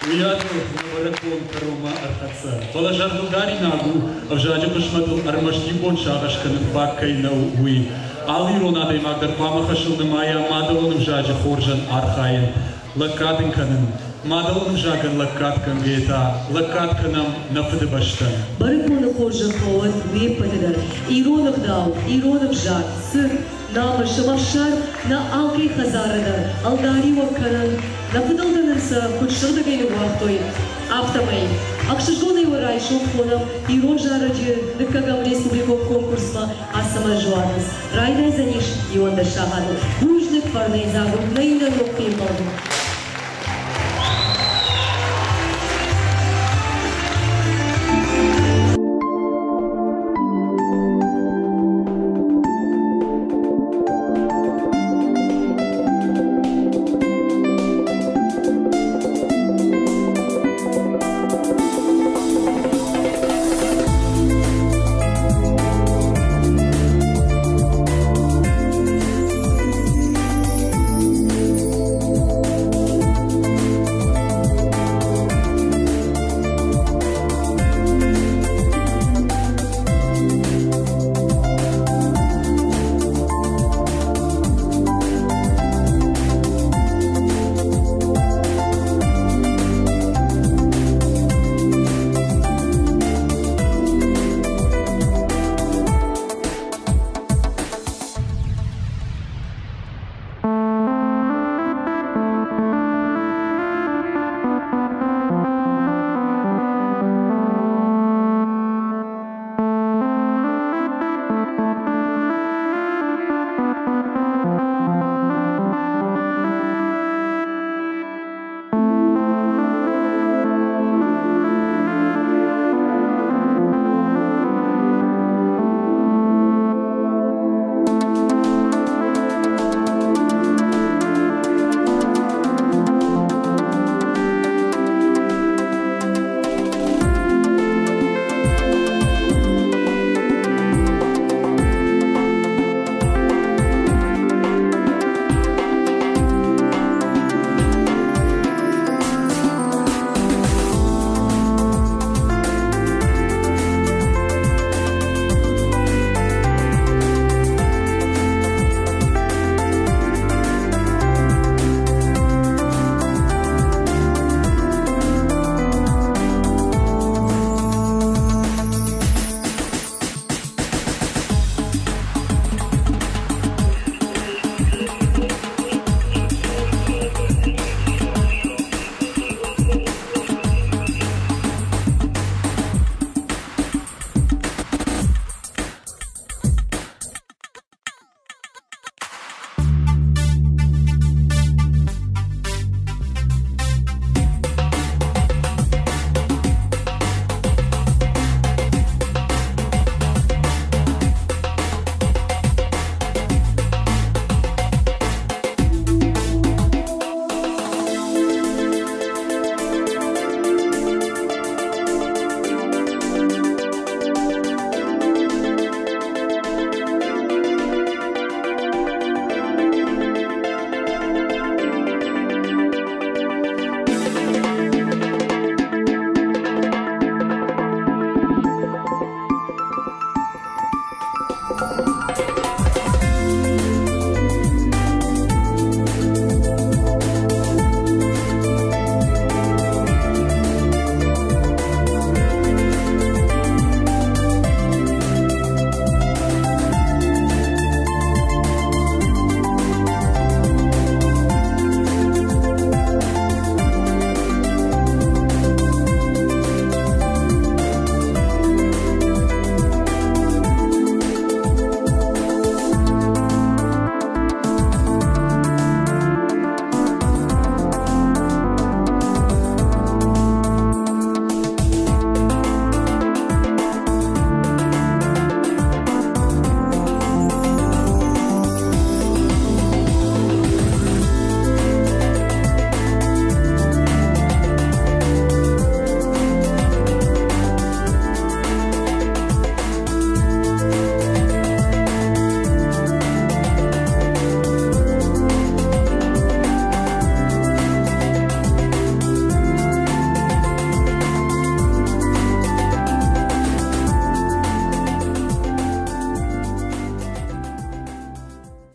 Уыйадыл нӕ бӕрӕгбон кӕронмӕ ӕрхӕццӕ. Фӕлӕ зӕрдылдаринаг у, ӕвзаджы хъысмӕтыл ӕрмӕст иу бон сагъӕс кӕнын фаг кӕй нӕу, уый. Алы ирон адӕймаг дӕр хъуамӕ хӕсыл нымайа мадӕлон ӕвзаджы хорзӕн архайын, лӕггад ын кӕнын. Мадӕлон ӕвзагӕн лӕггад кӕнгӕйӕ та лӕггад кӕнӕм нӕ Фыдыбӕстӕн. Бӕрӕгбоны хорзӕх фӕуӕд уе ппӕты дӕр! Ирон ӕгъдау, ирон ӕвзаг, цырт, намыс ӕмӕ ӕфсарм нӕ алкӕй хӕдзары дӕр ӕлдариуӕг кӕнӕнт, нӕ фыдӕлтӕ нын сӕ куыд сыгъдӕгӕй ныууагътой, афтӕмӕй. Ӕхсызгонӕй уӕ райсом хонӕм ирон зарӕджы дыккӕгӕм республикон конкурсмӕ Ацӕмӕз Жуанов. Райдайдзӕнис 11 сахатыл. Бузныг, фӕрнӕйдзаг ут нӕ иннӕ ног фембӕлды.